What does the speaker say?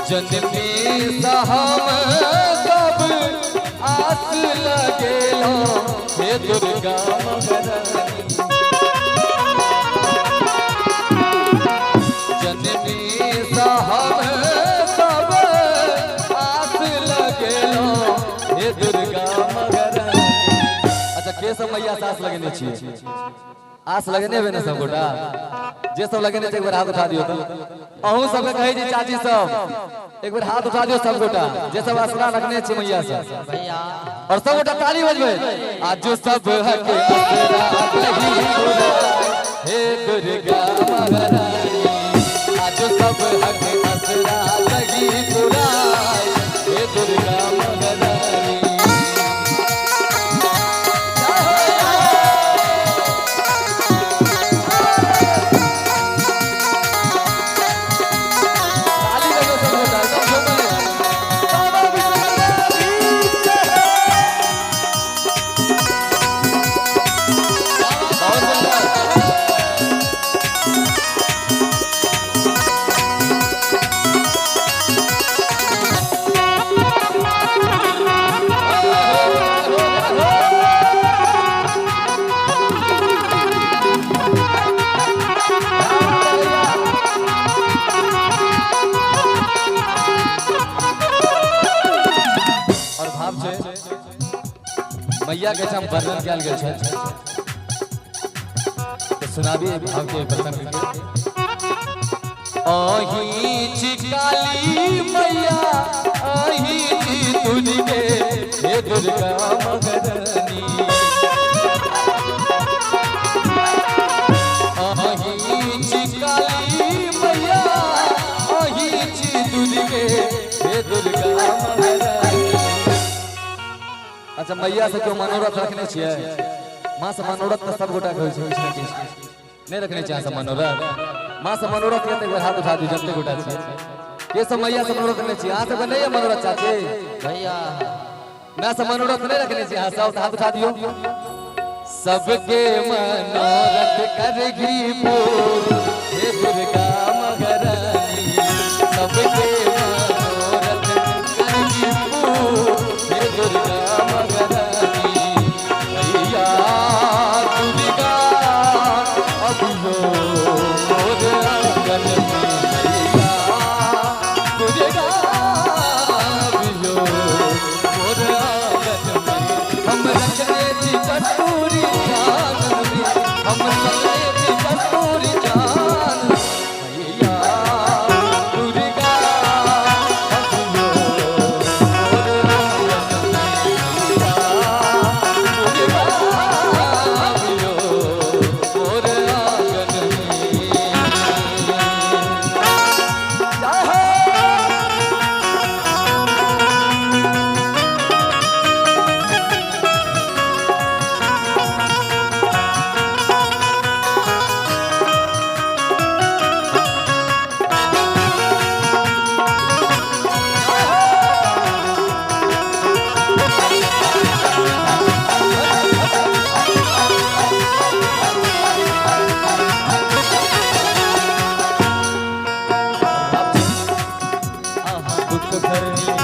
जननी हम सब आस लगेलो हे दुर्गा महारानी। जननी हम सब आस लगेलो हे दुर्गा महारानी। अच्छा, के सब मैया से आस लगेने छियै? आस लगेने हेबै ने सब गोटा? जे सब लगेने छै, एक बेर हाथ उठा दियौ। तऽ अहूँ सबके कहै छी, चाची सब, एक बेर हाथ उठा दियौ सब गोटा, जे सब आसरा रखने छी मैया से। भैया। और सब गोटा ताली बजबै। आज सब हक असरा लगी पूरा, हे दुर्गा महारानी। आज सब हक असरा लगी पूरा, हे दुर्गा महारानी। ताली बजो सब गोटा, एकदम झूमले। बाबा विश्वकर्मा की जय। बहुत सुंदर। और भाव छै, मैया के ठाम वर्णन कयल गेल छै, तऽ सुनाबी एहि भाव के, प्रसंग के। अहीं छी काली मैया, अहीं छी दुर्गे, हे दुर्गा महारानी। अहीं छी काली मैया, अहीं छी दुर्गे, हे दुर्गा महारानी। अच्छा, मैया से केओ मनोरथ रखने छियै? माँ से मनोरथ तऽ सब गोटा के होइ छै किछु ने किछु। नहि रखने छियै अहाँ सब मनोरथ? माँ से मनोरथ यऽ तऽ एक बेर हाथ उठा दियौ, जते गोटा छियै। के सब मैया से मनोरथ रखने छियै? अहाँ सबके नहि यऽ मनोरथ, चाची? भैया। माँ से मनोरथ नहि रखने छियै अहाँ सब? तऽ हाथ उठा दियौ। सबके मनोरथ करगी पूर, हे दुर्गा महारानी। सबके मनोरथ करगी पूर, हे दुर्गा महारानी। मैया दुर्गा अबियो मोर आंगन में, मैया दुर्गा अबियो मोर आंगन में। हम रखने छी कस्तूरी ध्यान में, हम रखने छी कस्तूरी ध्यान, मैया दुर्गा अबियो मोर आंगन में, मैया दुर्गा अबियो मोर आंगन में। जय हो। अहाँ दुख भरनी